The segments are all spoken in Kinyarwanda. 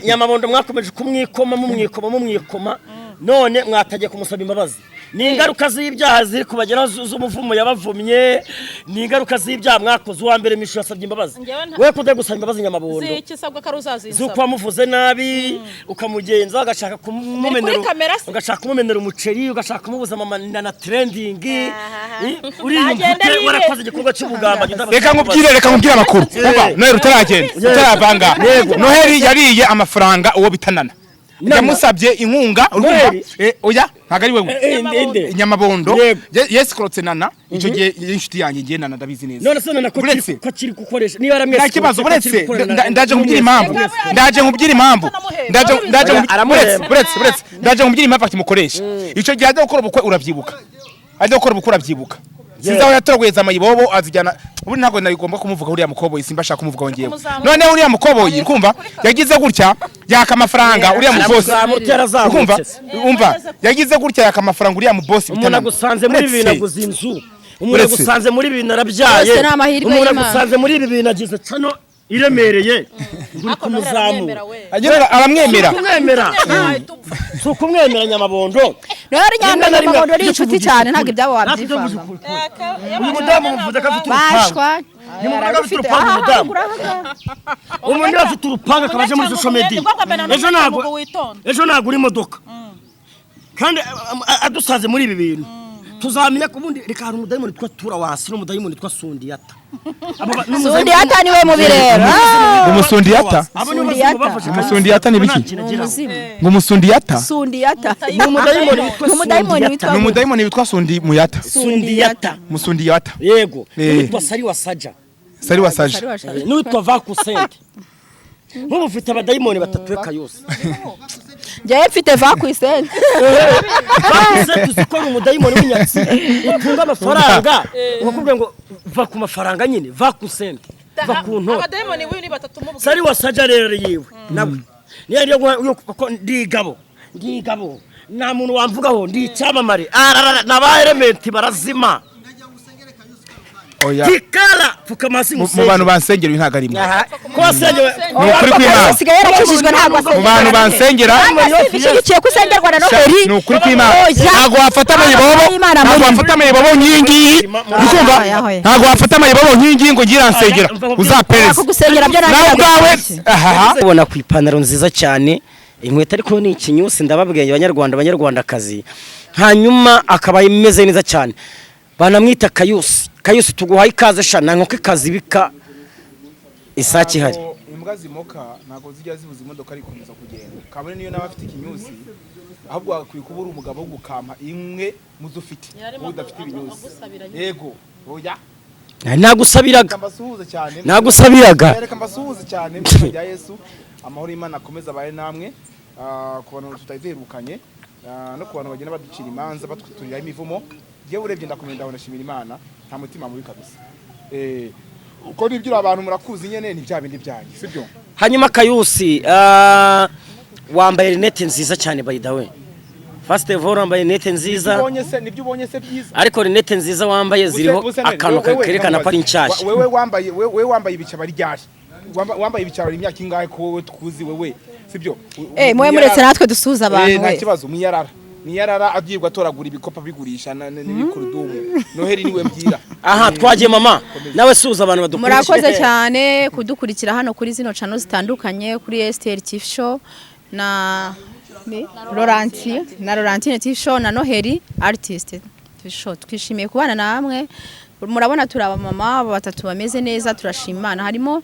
Nyamabondo mwakomeje kumwikoma, mumwikoma, mumwikoma, none mwatagiye kumusaba imbabazi. Ni ingaruka z'ibyaha ziri kubageraho z'umuvumo yabavumye, ni ingaruka z'ibyaha mwakoze. Uwa mbere Mishu yasabye imbabazi. Njyewe We kujya gusaba imbabazi Nyamabondo Ziki sabwa ko ari uzazinsaba? z'uko wamuvuze nabi, ukamugenza ugashaka kumumenera Kuri kamera se? ugashaka kumumenera umuceri, ugashaka kumubuza mama na trending. Uriyumva Nagenda ute yibe. warakoze igikorwa cy'ubugambanyi? Reka nkubwire, reka nkubwire amakuru. Umva Noheli, utaragenda, utaravanga. Noheli yariye amafaranga uwo bitanana Nana. yamusabye inkunga, urumva? Noheli? Oya, ntabwo ari wewe. Inde? Nyamabondo. Yego. Yesikorotse Nana icyo gihe, inshuti yanjye ngiye Nana ndabizi neza. None se Nana ko Uretse ko akiri gukoresha niba yaramwese Nta kibazo, uretse ndaje nkubwire impamvu, ndaje nkubwire impamvu, ndaje Aramuhemba. Uretse ndaje nkubwire impamvu akimukoresha. Icyo gihe ajya gukora ubukwe, urabyibuka? Ajya gukora ubukwe, urabyibuka? Sinzi aho yatoraguye za mayibobo azijyana. Ubundi ntabwo nagomba kumuvuga uriya mukoboyi, simba ashaka kumuvugaho ngewe. Kumuzamura. Noneho uriya mukoboyi, urumva, yagize gutya yaka amafaranga uriya mubosi. Aramuzamura, Urumva? yarazamutse se. Umva, yagize gutya yaka amafaranga uriya mubosi. Umuntu Bitanana. agusanze muri ibi bintu aguze inzu, umuntu Uretse. agusanze muri ibi bintu arabyaye, Byose ni amahirwe umuntu y'Imana. agusanze muri ibi bintu agize cano iremereye, ngo uri Ariko Noheli kumuzamura. aramwemera we. Agira aramwemera. Kumwemera si ukumwemera, Nyamabondo. Noheli Rimwe na rimwe Nyamabondo ni iyo inshuti tuvugisha cyane, ukuri. ntabwo ibyabo Natwe tuvugisha wabyivanga. ukuri. Uyu mudamu muvuze ko afite urupangu. Bashwa. Ntimuvuga ko afite urupangu umudamu? Umuntu niba afite urupangu akaba aje muri social media, ejo ntabwo uri imodoka kandi adusanze muri ibi bintu, tuzamenya ko ubundi reka hari umudayimoni witwa Turawasi n'umudayimoni witwa Sundiyata. Sundiyata niwe mubi rero. Umusundiyata? Abo nibo bazimu Sundiyata. bafashe. Umusundiyata ni biki? Nta kintu Ni ageraho. umuzimu. Ngo umusundiyata? Sundiyata. Ni umudayimoni witwa Ni umudayimoni Sundiyata. witwa Ni umudayimoni witwa Sundi Muyata. Sundiyata. Musundiyata. Yego. N'uwitwa Sari wa Saja. Sari wasaje. N'uwitwa Vakusente. Nk'ubu ufite abadayimoni batatu reka yose. Njyewe mfite va ku isente. Vakusente, uzi ko ari umudayimoni w'inyatsi utunga amafaranga, ukakubwira ngo va ku mafaranga nyine, va ku sente, va ku ntoki. Abadayimoni we ni batatu mubwira. Sari wa Saja rero yiwe nawe niyo yo kuko ndigabo, ndigabo, nta muntu wamvugaho, ndi icyamamare. Ararara na ba Elementi barazima. Oya. Kikara pfukama hasi. Mu bantu bansengera uyu ntabwo arimo. Ko wasengewe? Ni ukuri kw'Imana. Asigaye yarakijijwe, ntabwo Mu bantu bansengera ishyigikiye ko usengerwa na Noheli. Ni ukuri kw'Imana. Oya. Ntabwo wafata amayibobo, Imana ntabwo muri. wafata amayibobo nk'iyi ngiyi, urikumva? Oya, oya. Ntabwo wafata amayibobo nk'iyi ngiyi ngo ngire iransengera, uzapereze. Kugusengera byo Nawe ubwawe ahaha. Ubona ku ipantaro nziza cyane, inkweto ariko ni ikinyusi, ndababwiye Abanyarwanda, Abanyarwandakazi. Hanyuma akaba imeze neza cyane, banamwita Kayusi. Kayusi, tuguhaye ikaze sha, nta nkoko ikazibika isake ihari. Imbwa zimoka ntabwo zijya zibuza imodoka ari gukomeza kugenda, kabone niyo nawe afite ikinyusi. Ahubwo wagakwiye kuba uri umugabo wo gukampa imwe muzo ufite, wowe udafite ibinyusi. Yego, oya. Nagusabiraga. Reka mbasuhuze cyane. Nagusabiraga. Reka mbasuhuze cyane mu izina rya Yesu. Amahoro y'Imana akomeze abaye namwe. Ku bantu tutari duherukanye, no ku bantu bagenda baducira imanza, batwituriraho imivumo, yewe urebye ndakomeye, ndabona ndashimira Imana, nta mutima mubi kabisa. Uko nibyo abantu murakuzi nyene, ni bya bindi byanjye, sibyo? Hanyuma Kayusi, wambaye rinete nziza cyane. By the way, first of all, wambaye rinete nziza. Ubonye se nibyo ubonye se byiza? Ariko rinete nziza wambaye ziriho akantu kerekana ko ari nshyashya. Wewe wambaye ibicaba ryari? Wambaye ibicaba imyaka ingahe ko wowe tukuzi wewe, sibyo? Eh, mwe muretse natwe dusuhuza abantu Nta we. kibazo. Mwiyarara abyirwa atoragura ibikopa bigurisha n'ibikurudumu. Noheli niwe mbwira. Aha twagiye. Mama, nawe suhuza abantu badukurikiye. Murakoze cyane kudukurikira hano kuri zino channel zitandukanye, kuri STL TV Show na ni Laurentine, na Laurentine TV Show na Noheli Artist TV Show. Twishimiye kubana namwe. Murabona turi abamama batatu bameze neza, turashima Imana. Harimo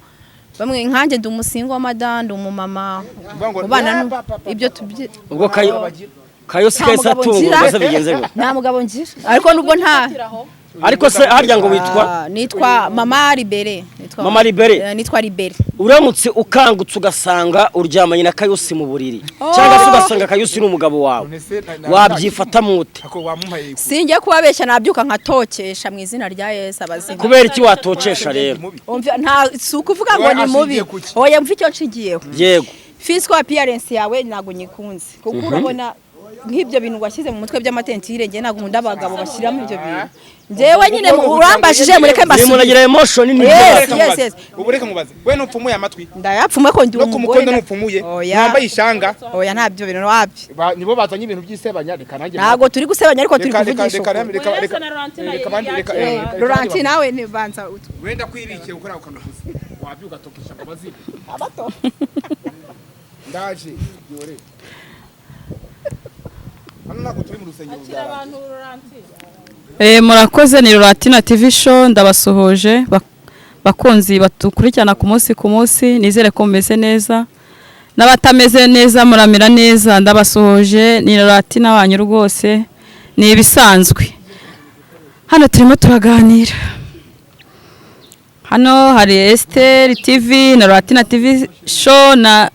bamwe nkanjye, ndi umusingo wa madame, ndi umumama ubana ibyo tubyi Ubwo Kayusi Nta kahise mugabo atungurwa ngira. se, bigenze gute? Nta mugabo ngira, ariko nubwo nta Ariko se harya ngo witwa? Nitwa Mama Libere. Nitwa Mama Libere. Nitwa Libere. Uramutse ukangutse ugasanga uryamanye na Kayusi mu buriri, cyangwa se ugasanga Kayusi ni umugabo wawe, None se wabyifata mute? Ako wamuhaye Singiye kubabeshya, nabyuka nkatokesha mu izina rya Yesu abazima. Kubera iki watocesha rero? Mubi. Umva, nta si ukuvuga ngo Wowe ni mubi. ashingiye kuki? Oya, mva icyo nshingiyeho. Yego. Physical appearance yawe ntabwo nyikunze, kuko urabona Nk'ibyo bintu washyize mu mutwe by'amatentire, njye ntabwo nkunda abagabo bashyiramo ibyo bintu. Njyewe nyine urambajije, mureke Ni mbasubize. umuntu agira emotion ni Yes, Reka yes, nkubaze. yes. Ubu reka nkubaze, we ntupfumuye amatwi? Ndayapfumuye ko ndi No ku umugore. mukondo ntupfumuye? Oya. Wambaye ishanga? Oya, ntabyo bintu wapi. Nibo bazanye ibintu by'isebanya, reka nanjye. Ntabwo turi gusebanya, ariko turi Reka reka kuvugisha reka ukuri. reka reka Oya, na Laurentine reka abandi reka yakira. reka abandi. Laurentine nawe ntibanza Wenda kwibikiye gukora ukanuvuze wabyuka tokisha abazimu abato ndaje yore hano, ntabwo turi mu rusengero. Akira abantu, Laurentine. Murakoze, ni Latina TV show, ndabasuhuje bakunzi batukurikirana ku munsi ku munsi. Nizere ko mumeze neza, n'abatameze neza muramera neza. Ndabasuhuje, ni Latina wanyu rwose, ni ibisanzwe. Hano turimo turaganira, hano hari Esther TV na Latina TV show na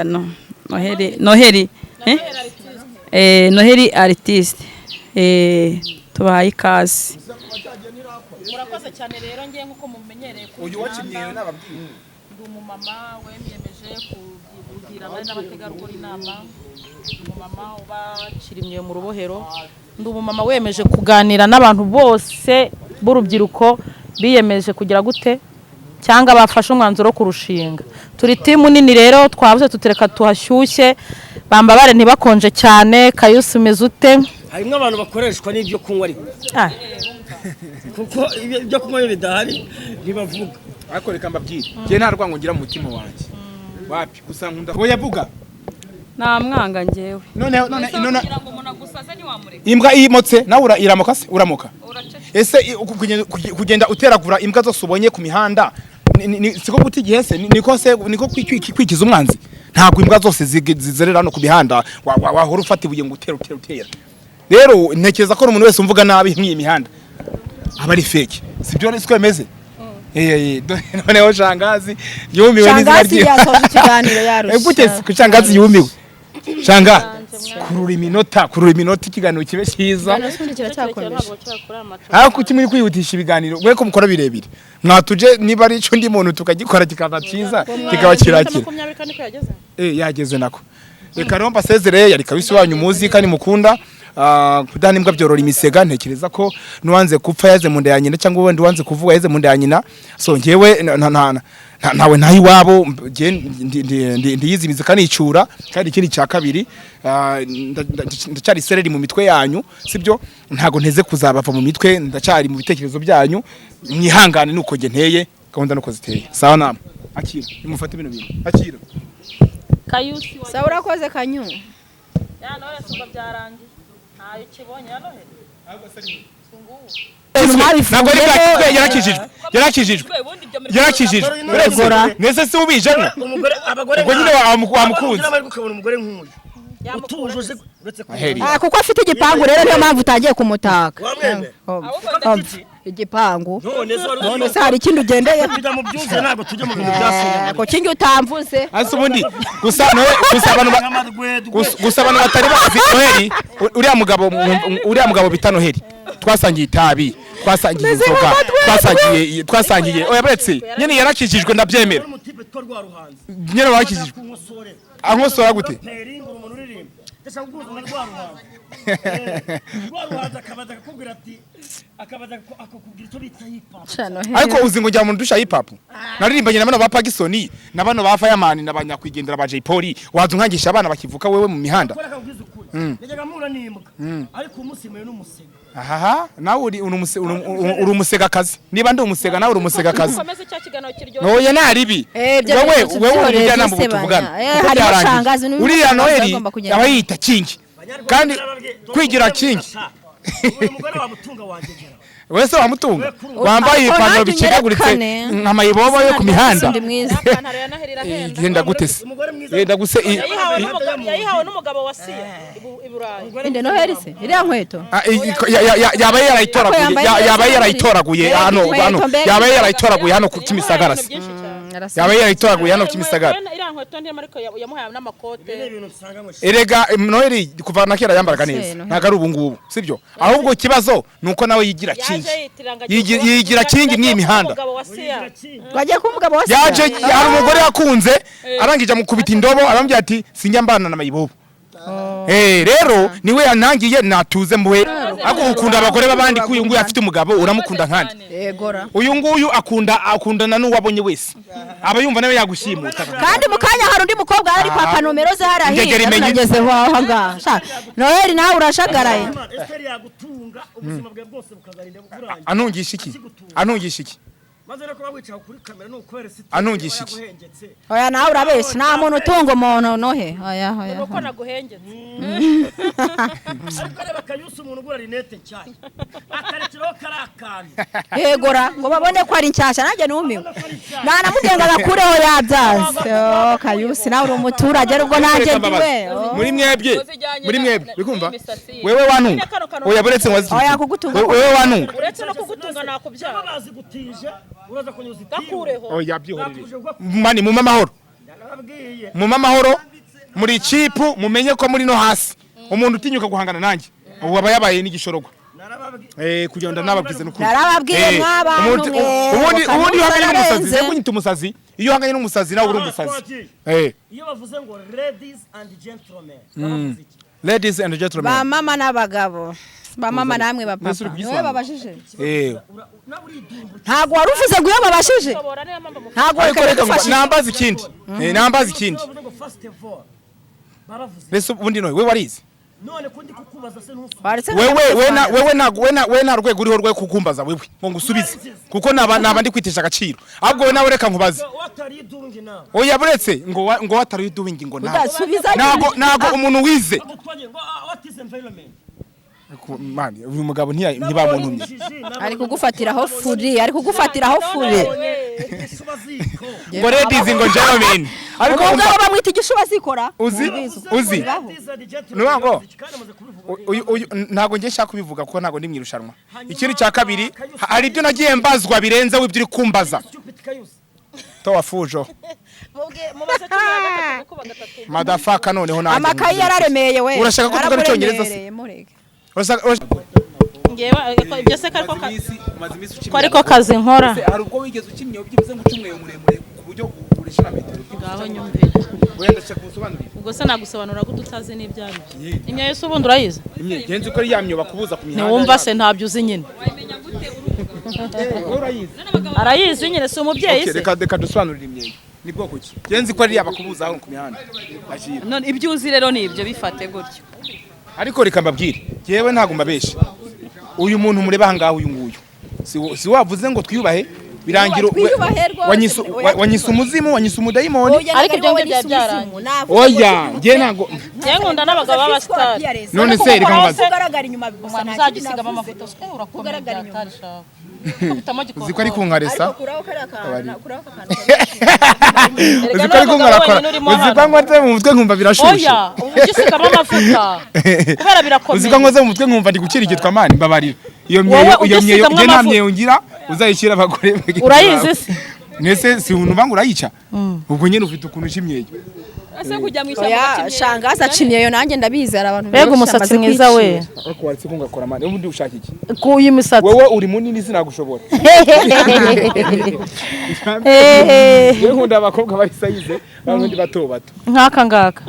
no, Noheli Noheli eh? Noheli artiste, tubahaye ikaze. Murakoze cyane. Rero ngiye nk'uko mumenyereye ku Uyu wakimyeyo mihanda, nababwiye. Ndi umumama wemiyemeje kugira abari n'abategarugori inama, ndi umumama ubacira imyeyo mu rubohero, ndi umumama wemeje kuganira n'abantu bose b'urubyiruko biyemeje kugira gute cyangwa bafashe umwanzuro wo kurushinga. Turi team nini rero, twabuze tutereka tuhashyushye, bambabare ntibakonje cyane. Kayusi, umeze ute? Harimo abantu bakoreshwa n'ibyo kunywa, ariko Ah, kuko ibyo kunywa iyo bidahari ntibavuga. Ariko reka mbabwire, njye nta rwango ngira mu mutima wanjye, wapi. Gusa nkunda oya vuga. Nta mwanga njyewe. None Kugira ngo umuntu agusaze ntiwamureka. Imbwa imotse nawe iramoka se? Uramoka ese? Kugenda uteragura imbwa zose ubonye ku mihanda siko guta igihe se? Niko se, niko kwikiza umwanzi? Ntabwo imbwa zose zizerera hano ku mihanda wahora ufata ibuye ngo utere utere utera. Rero ntekereza ko umuntu wese umvuga nabi mw'iyi mihanda aba ari fake, sibyo? Siko bimeze. Noneho shangazi yumiwe n'izina Shangazi ryiwe. yasoje ikiganiro yarushye. Gute se shangazi yumiwe? Shanga, kurura iminota, kurura iminota, ikiganiro kibe cyiza. Ikiganiro cy'ubundi kiracyakomeje. Ariko kuki muri kwihutisha ibiganiro? We ko mukora birebire, mwatuje niba ari icyo undi muntu tukagikora kikaba cyiza, kikaba kirakira. 24 niko yageze. Yageze nako. Reka rero mbasezerere, yari kabisi wanyu muzi kandi mukunda. Kudahana imbwa byorora imisega. Ntekereza ko nuwanze gupfa yaze mu nda ya nyina, cyangwa wenda uwanze kuvuga yaze mu nda ya nyina. So njyewe ntawe ntaho iwabo, njye ndiyizimiza kanicura. Kandi ikindi cya kabiri, ndacyari sereri mu mitwe yanyu, sibyo? Ntago nteze kuzabava mu mitwe, ndacyari mu bitekerezo byanyu. Mwihangane, nuko njye nteye, gahunda nuko ziteye. Sawa namwe, akira, nimufate bino bintu, akira. Kayusi wa Sawa, urakoze kanyu. Ya none si ubwo byarangiye, ntayo ukibonye ya Noheli. Ntabwo ari bwa yarakijijwe, yarakijijwe, yarakijijwe. Uretse nese si ubijemo? Umugore, abagore Ubwo nyine wamukunze. Abagore bari ukabona umugore nk'uyu utuje uzi uretse ko Aheri. Ah, kuko afite igipangu rero, niyo mpamvu utangiye kumutaka. Wamwemera? Igipangu. None se wari None se hari ikindi ugendeye? Tujya mu byuzuye, ntabwo tujya mu bintu byasinye. Ko kingi utamvuze. Ase ubundi gusa Nohe- gusa abantu gusa abantu batari bazi Noheli, uriya mugabo bita Noheli, twasangiye itabi, twasangiye inzoga, twasangiye oya buretse nyine yarakijijwe, ndabyemera. Umutipe two rwa ruhanzi. Nyine warakijijwe. Kunkosore. Ankosora gute? Peri ngo umuntu uririmba ndashaka kuguza nka rwa ruhanzi. Rwa ruhanzi akabaza akakubwira ati, akabaza akakubwira icyo bita hip hop. Ariko uzi ngo njya mu ndusha hip hop naririmbanye na bano ba Pagisoni na bano ba Fireman na ba nyakwigendera ba Jay Polly, waza unkangisha abana bakivuka wewe mu mihanda? Kora akakubwiza ukuri, najyaga mpura n'imbwa, ariko umunsi mpuye n'umusega. Ahaha, nawe uri umusegakazi. Niba ndi umusega, nawe uri umusegakazi. Ukomeze cya kiganiro kiryoshye. Oya, naribi. Ibyo Wowe bintu wewe uri tubyihorere umujyanama ubu byisebanya. tuvugana. Kuko Harimo byarangiye. shangazi, n'uyu Uriya shangazi Noheli agomba kugenda. aba yiyita kingi kandi kwigira kingi. Uyu mugore wamutunga wangegera. Wese wamutunga wambaye Ariko ipantaro nanjye bicikaguritse unyerekane. nka mayibobo yo ku mihanda. Ndi mwiza. Ipantaro ya Noheli irahenda. Yenda gute se? Umugore mwiza. Yenda guse Yayihawe n'umugabo wa Siya i Burayi. Inde Noheli se? Iriya nkweto. Ah, yaba yarayitoraguye. Ako yambaye neza Yaba muri- yarayitoraguye Mbega hano inkweto, hano mbega yaba yarayitoraguye hano ku Kimisagara se. Byinshi cyane. Arasa. Yaba yarayitoraguye hano ku Kimisagara. Iriya nkweto ndirimo, ariko yamuhaye n'amakote. Ibintu nsanga ngo Erega Noheli kuva na kera yambaraga neza. Noheli. Ntabwo ari ubu ngubu, sibyo? Ahubwo ikibazo ni uko nawe yigira Yaje kingi. yitiranga agiye Yigira kingi mw'iyi mihanda. Umugabo wa Siya. Wagiye kuba umugabo wa Yaje hari umugore yakunze, arangije amukubita indobo, arambwira ati sinjya mbana na mayibobo. Rero niwe yanangiye natuze mbuhe. Ariko ukunda abagore b'abandi, ko uyu nguyu afite umugabo, uramukunda nkandi? Yegora. Uyu nguyu akundana n'uwabonye wese, aba yumva nawe yagushimuta. Kandi mu kanya hari undi mukobwa yari kwaka nomero ze hariya Ingegera hirya. imenye. Nagezeho aho ngaho. Sha, Noheli, nawe urashagaraye. Esther yagutunga ubuzima bwawe bwose bukazarinda bukurangira. Antungisha iki? Antungisha iki? Maze no kuba wicaye kuri kamera ni ukubera siti. Antungisha iki? Yaguhengetse. Oya, nawe urabeshya, nta muntu utunga umuntu. Nohe, oya, oya. Uko naguhengetse? Ariko areba Kayusi, umuntu ugura rinete nshyashya akarekeraho kariya kantu. Yegora, ngo babone ko ari nshyashya. Nanjye numiwe, ntanamubwiye ngo agakureho, yabyanze. Oh, Kayusi, nawe uri umuturage arubwo nanjye Reka ndi mbabaze. we. Oh. Muri mwebwe bikumva n'imisatsi ye. wewe wantunga? Kano kantu. Oya, buretse ngo Oya, kugutunga. Wewe wantunga? Uretse no kugutunga, nakubyara. Bazi gutije, uraza kunyuza itiyo. Gakureho. Oya, byihorere mani, mumpe amahoro. Narababwiye. Mumpe amahoro, muri cipu mumenye ko muri no hasi. Umuntu utinyuka guhangana nanjye ubu aba yabaye n'igishorogwa. Narababwiye. Kugira ngo ndanababwize n'ukuri. Narababwiye mwabantu mwe, Ubundi ngo ubundi iyo uhanganye n'umusazi ararenze. rero unyita umusazi, iyo uhanganye n'umusazi nawe uri umusazi. Twagiye. Iyo bavuze ngo "ladies and gentlemen", bavuze iki? Ladies and gentlemen. Ba mama n'abagabo, ba mama namwe ba Mbese uri papa, niwe kugisobanura? babajije. Nawe uridumba. Ntabwo wari uvuze ngo iyo babashije Ushobora, niyo mpamvu ntabwo Ariko reka reka ngo bidufashije. nambaze ikindi. Nambaze ikindi. Bavuze ngo "first of all", baravuze. Mbese ubundi none we warize? None ko ndi kukubaza se ntusubize? Waretse Wewe we na wewe ntago we nta rwego uriho rwo kukumbaza wewe ngo ngusubize, kuko naba ndi kwitesha agaciro. Ahubwo we nawe reka nkubaze. What are you doing now? Oya, buretse ngo ngo "What are you doing?" Ngo nawe Udasubiza. Ntago umuntu wize. Twagiye ngo "What is environment?" Mani, uyu mugabo ntibamuntumye. Ari kugufatiraho furi, ari kugufatiraho furi. Igishubaziko. Ngo ladies, ngo gentlemen, ariko Umugabo umva, bamwita igishuba zikora. Uzi Bibaho. Nuvuga ngo Kandi amaze kubivuga. uyu ntago ngiye nshaka kubivuga kuko ntago ndi mu irushanwa. Ikindi cya kabiri, hari ibyo nagiye mbazwa birenze w'ibyo uri kumbaza. Stupid Kayusi. Towa fujo. Mubaze 13 gukuba gatatu. Madafaka, noneho nanjye Amakayi yararemeye we. Urashaka ko tuvugana icyongereza se? Yarakuremeye, mureke. Ngewe ibyo se kariko ko ariko kazi nkora. Hari ubwo wigeze ukimye byibuze ngo uce umweyo muremure ku buryo ureshya na metero? Ngaho nyumvira. Wenda ndashaka kusobanurira. Ubwo se nagusobanura ko utazi n'ibyo ari byo? Imyeyo se ubundi urayizi? Genzi ko ari ya myobo bakubuza ku mihanda. Ntiwumva se? Ntabyo uzi nyine. Wowe urayizi? Arayizi nyine, si umubyeyi Okay, se? Reka dusobanurire imyeyo ni bwoko ki. Genzi ko ari ya bakubuza aho ku mihanda. Akira. None ibyo uzi rero ni ibyo, bifate gutyo. Ariko reka mbabwire, yewe ntabwo mbabesha. Uyu muntu mureba aha ngaha, uyu nguyu, si wavuze ngo twiyubahe birangira Twiyubahe rwose. wanyise wanyise umuzimu, wanyise umudayimoni. Oya, Ariko ibyo wowe ngibyo ni byari umuzimu. Navuze Oya, ko njye ntabwo Njye nkunda n'abagabo b'abasitari. None se reka nkubaze. Ugaragara inyuma gusa, Umuntu nta uzajya kindi usigamo navuze. amavuta se urakomeye. Ugaragara inyuma. Byatari shawe kubitamo. Uzi ko ari kunkaresa? Ariko kuraho kariya kantu, kuraho aka kantu. Uzi ko ari kunkarakora? Uzi ko nkoze mu mutwe nkumva birashushe? Oya, ubu ujya usigamo amavuta kubera birakomeye. Uzi ko nkoze mu mutwe nkumva ndi gukirigitwa? Mani, mbabarira, iyo Wowe myeyo, ujya iyo myeyo usigamo njye nta amavuta. myeyo ngira, uzayishyira abagore bagenzi Urayizi bawe. se? Mwese si umuntu ngo urayica, ubwo nyine ufite ukuntu uca imyeyo. Ese kujya mu ishyamba Oya, baca imyeyo? shangaza aca imyeyo, nanjye ndabizi, hari abantu Mbega benshi umusatsi amaze mwiza we. kwicira. Ariko waretse ko ngakora, mani, ubundi ushaka iki? Kuyu imisatsi. Wowe uri munini, sinagushobora. Yewe, nkunda abakobwa bari size bandi bato bato. Nk'aka ngaka.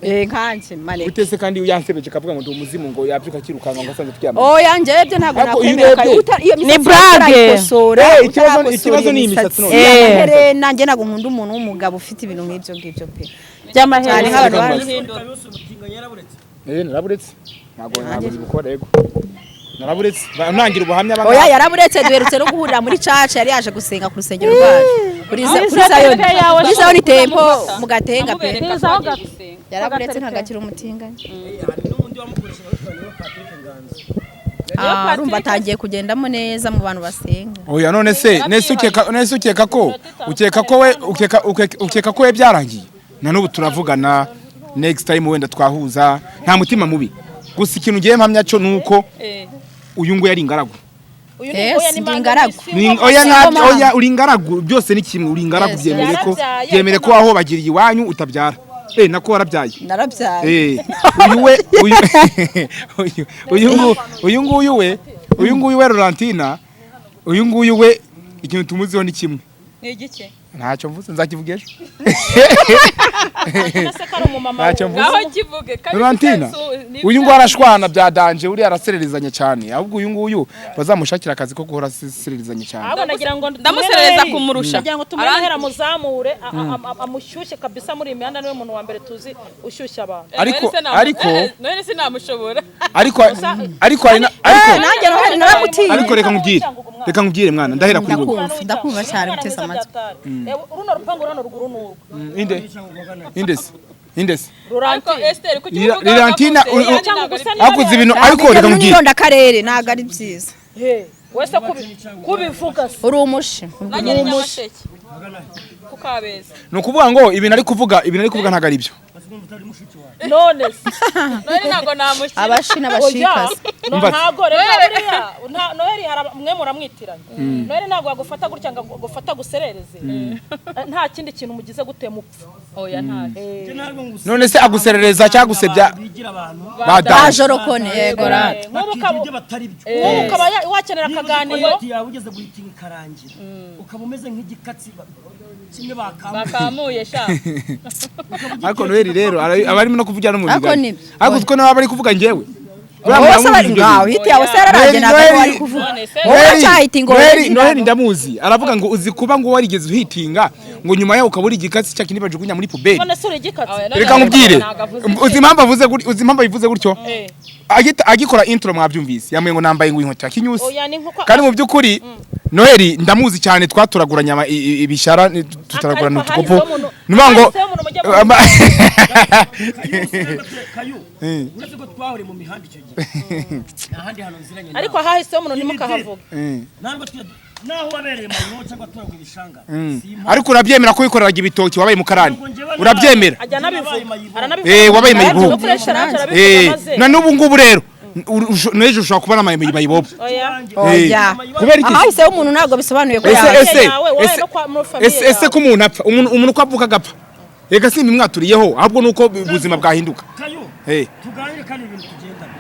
Eh, nkanjye maneke. Utese kandi yansebeje kavuga ngo ndi umuzimu, ngo yabyuka akirukanka ngo asanze turyamye. Oya, njyewe byo ntabwo Ariko iyo nakwemera. urebye- Iyo Ni misatsi blague. utarayikosora, Eh, utarakosora ikibazo iyo ni imisatsi none. Eh. Amaherena, njye ntabwo nkunda umuntu w'umugabo ufite ibintu nk'ibyo ngibyo pe. Cyane By'amaherena. nk'abantu bazi. Kayusi umutinganyi yaraburetse. Naraburetse, ntabwo zibukora. Yego, naraburetse. Ntangira ubuhamya banga. Oya, yaraburetse, duherutse no guhurira muri church, yari yaje gusenga ku rusengero rwacu. Kuri Zion, Yawe. kuri Zion Temple mu Gatenga pe. Amubereka ko Ntizaho agiye gato. gusenga. Yaraburetse, ntabwo akiri umutinganyi. Hari n'undi wamukoreshaga witwa niwe Patrick Nganzo. Ah, urumva atangiye kugendamo neza mu bantu basenga. Oya, none se nese ukeka ko we ukeka ko we byarangiye? Na n'ubu turavugana, next time wenda twahuza, nta mutima mubi. Gusa ikintu ngiye mpamya cyo nuko uyu nguyu ari ingaragu. Uyu ni Yes, oya, ni ndi manga ingaragu. Oya, Single ntabyo mom. oya, uri ingaragu, byose ni kimwe, uri ingaragu. Yes. Byemere ko Yarabyaye, byemere ko aho bagiriye iwanyu utabyara, nako warabyaye. Narabyaye. Uyu we uyu uyu uyu uyu nguyu we, uyu nguyu we Laurentine, uyu nguyu we ikintu tumuziho ni kimwe. Ni igiki? Ntacyo mvuze, nzakivuga ejo. Se ko ari umumama. Ntacyo mvuze. Ngaho kivuge. Laurentine, uyu nguyu arashwana bya danger, uriya arasererezanya cyane. Ahubwo uyu nguyu bazamushakira akazi ko guhora asererezanya cyane. Ahubwo nagira ngo Ndamuserereza kumurusha. Nagira ngo tumuhere, amuzamure, amushyushye kabisa muri iyi mihanda. Niwe muntu wa mbere tuzi ushyushya abantu. Noheli sinamushobora. Ariko hari ariko Nanjye Noheli naramutiye. Ariko reka nkubwire mwana, ndahera kuri wowe. Ndakumva cyane, guteza amatwi. Runo rupangu runo ruguru ni urwo. Inde se? Inde se? Ariko Esther, kuki uvuga? Laurentine, hakuze ibintu, ariko reka nkubwire. N'irondakarere ntabwo ari byiza. Wese kubivuga se? Uri umushi. Nanjye ni Nyamasheke ku Kabeza. Ni ukuvuga ngo ibintu ari kuvuga ntabwo ari byo. None se? Noheli ntabwo namushyira. Abashi n'abashikazi. No, Umva. ntabwo reka buriya Noheli hari mwe muramwitiranya. Noheli ntabwo yagufata gutya ngo agufata guserereze. Nta kindi kintu mugize gute mupfa. Oya, ntacyo. None se aguserereza cyangwa gusebya bigira abantu ba danger? Bajorokone, yego rata. Nk'ubu bakigira ukaba ibyo batari byo. Nk'ubu ukaba wakenera akaganiro. Niba yawe ugeze guhitinga ikarangira, ukaba umeze nk'igikatsi kimwe bakamuye. Bakamuye sha. Ariko Noheli rero aba arimo no kuvugira no mu Ariko bigari. nibyo. Ariko utwo nawe aba ari kuvuga njyewe. Wowe se bari ngaho hiti yawe se yararangiye, ntabwo ari wari kuvuga. None se? Wowe uracyahitinga. Noheli, Noheli ndamuzi, aravuga ngo uzi kuba ngo warigeze uhitinga, ngo nyuma yaho ukaba uri igikatsi cya kindi bajugunya muri poubelle. None se uri igikatsi? Oya, none Reka nkubwire. ntabwo avuze. Uzi impamvu abivuze gutyo? Agikora intro mwabyumvise, yambwiye ngo nambaye ngo inkweto ya kinyusi. Oya, ni nkuko Kandi mu by'ukuri Noheli ndamuzi cyane, twaturaguranye ibishara, tutaragurana Ariko utukopo. hahiseho umuntu- Ni ukuvuga ngo hahiseho umuntu mujya Kayu, uretse ko twahuriye mu mihanda icyo gihe, nta handi hantu nziranye nawe. Ariko hahiseho umuntu ntimukahavuge. Ntabwo twe naho wabereye mayibobo cyangwa turagura ibishanga, si impamvu. Ariko urabyemera ko wikoreraga ibitoki, wabaye mukarani, urabyemera? Ajya anabivuga, aranabivuga. Wabaye mayibobo. No kuri restaurant arabivuga. Maze Na n'ubu ngubu rero n'ejo ushobora kubona mayibobo. Oya. Oya. Kubera iki? Ahahiseho umuntu ntabwo bisobanuye ko Ese yawe ese yawe, wowe ese no kwa- muri famille ese yawe. ko umuntu apfa, umuntu uko avuka agapfa, reka simba imwaturiyeho, ahubwo nuko ubuzima bwahinduka. Kayu, tuganire kandi ibintu tugendana.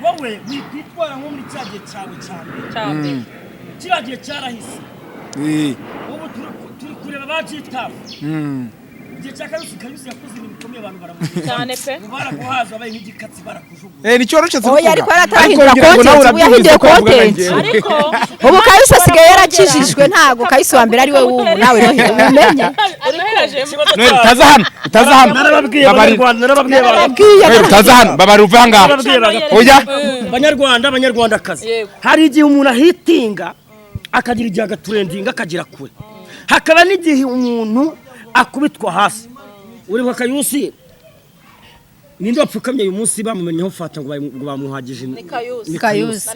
Wowe wikwitwara nko muri cya gihe cyawe cya mbere. Cyambere. Kiriya gihe cyarahise. Ubu turi kureba ba Gitafu. Igihe cya Kayusi, Kayusi yakoze ibintu bikomeye, abantu baramubwira Cyane pe. ngo baraguhaza, wabaye nk'igikatsi, barakujugunya. Nicyo warushatse. Oya, ariko yari atarahindura content, ubu yahinduye content. Ariko Ubu Kayusi asigaye yarakijijwe, ntabwo Kayusi wa mbere ari we w'ubu. Nawe Noheli ubimenye. Noheli, utaza hano, utaza hano. Narababwiye. Babarira. Abanyarwanda, narababwiye. Narababwiye. Noheli, utaza hano, babarira, uve ahangaha. Narababwiye Oya. Banyarwanda, banyarwandakazi, Yego. hari igihe umuntu ahitinga akagira igihe agatrendinga akagera kure, hakaba n'igihe umuntu akubitwa hasi. Uribuka Kayusi, ninde wapfukamye uyu munsi bamumenyeho fata ngo bamuhagije? Ni Kayusi. Ni Kayusi.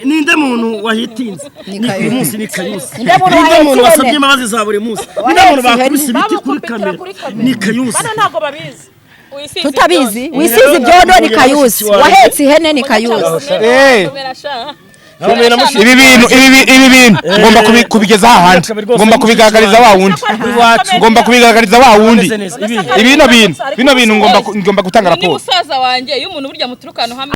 Ninde muntu wahitinze? Ni Ni uyu Kayusi. munsi ni Kayusi. Ninde muntu Ninde wahetse muntu ihene? wasabye imbabazi za buri munsi? Ninde muntu Wahetse bakubise ibiti kuri Bamukubitira kamera? kuri kamera. Ni Kayusi. Bano ntabwo babizi. Tutabizi, wisize ibyondo ni Kayusi, wahetse ihene ni Kayusi. Ibi bintu ngomba kubigeza hahandi, ngomba kubigaragariza wa wundi, ngomba kubigaragariza wa wundi. Ameze neza. Ibi bino bintu ngomba gutanga Ni raporo. musaza wanjye, iyo umuntu burya muturuka ahantu hamwe.